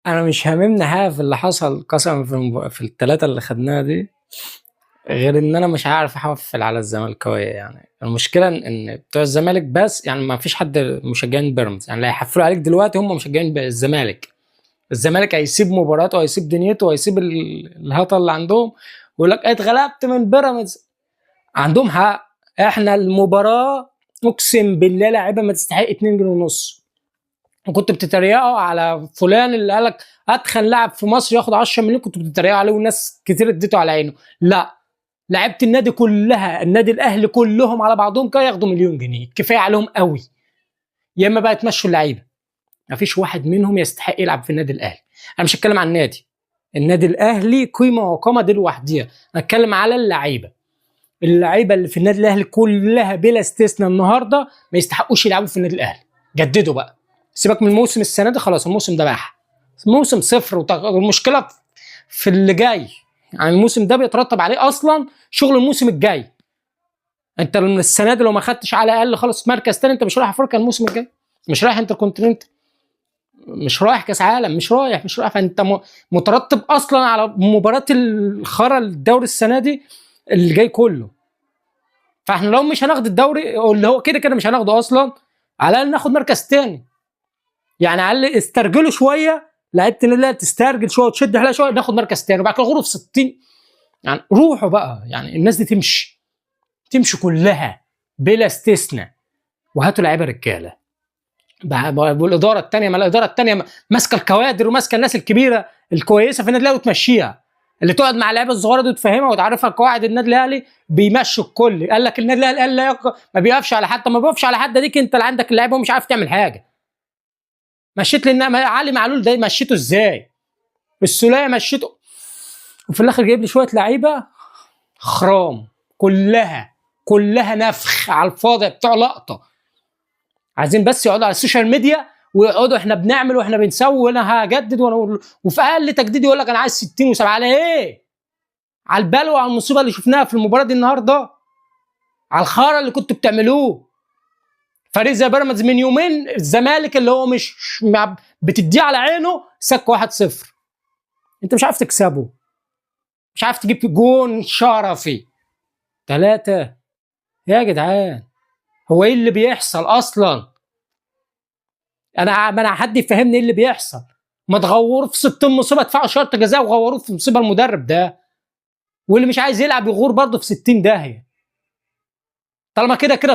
انا مش هاممني حاجة في اللي حصل قسما في الثلاثة اللي خدناها دي، غير ان انا مش عارف احفل على الزملكاويه. يعني المشكلة ان بتوع الزمالك بس، يعني ما فيش حد مشجعين بيراميدز، يعني اللي هيحفلوا عليك دلوقتي هم مشجعين الزمالك. الزمالك هيسيب مباراته وهيسيب دنيته وهيسيب الهطل اللي عندهم ويقول لك اتغلبت من بيراميدز. عندهم حق. احنا المباراة اقسم بالله لاعيبه ما تستحق 2 جنيه ونص. وكنت بتتريقوا على فلان اللي قالك اتخن لاعب في مصر ياخد 10 مليون، كنتوا بتتريقوا عليه والناس كتير اديته على عينه. لا، لعيبة النادي كلها، النادي الاهلي كلهم على بعضهم كده ياخدوا مليون جنيه، كفاية عليهم قوي. يا اما بقى تمشوا اللعيبة، مفيش واحد منهم يستحق يلعب في النادي الاهلي. انا مش هتكلم عن النادي، النادي الاهلي قيمة وقامه دي لوحديها، انا اتكلم على اللعيبة. اللعيبة اللي في النادي الاهلي كلها بلا استثناء النهارده ما يستحقوش يلعبوا في النادي الاهلي. جددوا بقى، سيبك من الموسم السنة دي، خلاص الموسم ده باح، موسم صفر. والمشكلة في اللي جاي، يعني الموسم ده بيترتب عليه اصلا شغل الموسم الجاي. انت من السنة دي لو ما خدتش على الاقل خالص مركز تاني، انت مش رايح افريقيا الموسم الجاي، مش رايح انتركونتيننت، مش رايح كاس عالم، مش رايح مش رايح. فانت مترتب اصلا على مباراة الخرا الدوري السنة دي اللي جاي كله. فاحنا لو مش هناخد الدوري اللي هو كده كده مش هناخده اصلا، على الاقل ناخد مركز تاني. يعني على الاقل استرجلوا شوية، لعيبة النادي الاهلي تسترجل شوية وتشد حيلها شوية، ناخد مركز تاني وبعد كده غرف 60. يعني روحوا بقى، يعني الناس دي تمشي، تمشي كلها بلا استثناء، وهاتوا لعيبة رجاله. والادارة الثانية، ما الادارة الثانية ماسكه الكوادر وماسكه الناس الكبيرة الكويسة في النادي الاهلي وتمشيها، اللي تقعد مع اللعيبة الصغيرة دي وتفهمها وتعرفها قواعد النادي الاهلي. بيمشوا الكل. قال لك النادي الاهلي قال لا ما بيقفش على حد. ما بيقفش على حد، ديك انت اللي عندك اللعيبة ومش عارف تعمل حاجة. مشيت لنا علي معلول ده مشيته ازاي؟ السوليه مشيته، وفي الاخر جايب لي شوية لعيبة خرام، كلها كلها نفخ على الفاضي بتوع لقطة. عايزين بس يقعدوا على ال social media ويقعدوا احنا بنعمل واحنا بنسوي وانا هجدد وانا، وفي اقل تجديد يقول لك انا عايز 60 و7. على ايه؟ على البلوى وعلى المصيبة اللي شفناها في المباراة دي النهارده، على الخرا اللي كنتوا بتعملوه. فريق زي بيراميدز من يومين، الزمالك اللي هو مش بتديه على عينه سك 1-0، انت مش عارف تكسبه، مش عارف تجيب جون شرفي 3. يا جدعان هو ايه اللي بيحصل اصلا؟ انا ما انا حد يفهمني ايه اللي بيحصل. ما تغوروا في 60 مصيبة، ادفعوا شرط جزاء وغوروه في مصيبة المدرب ده، واللي مش عايز يلعب يغور برضه في 60 داهية. طالما كده كده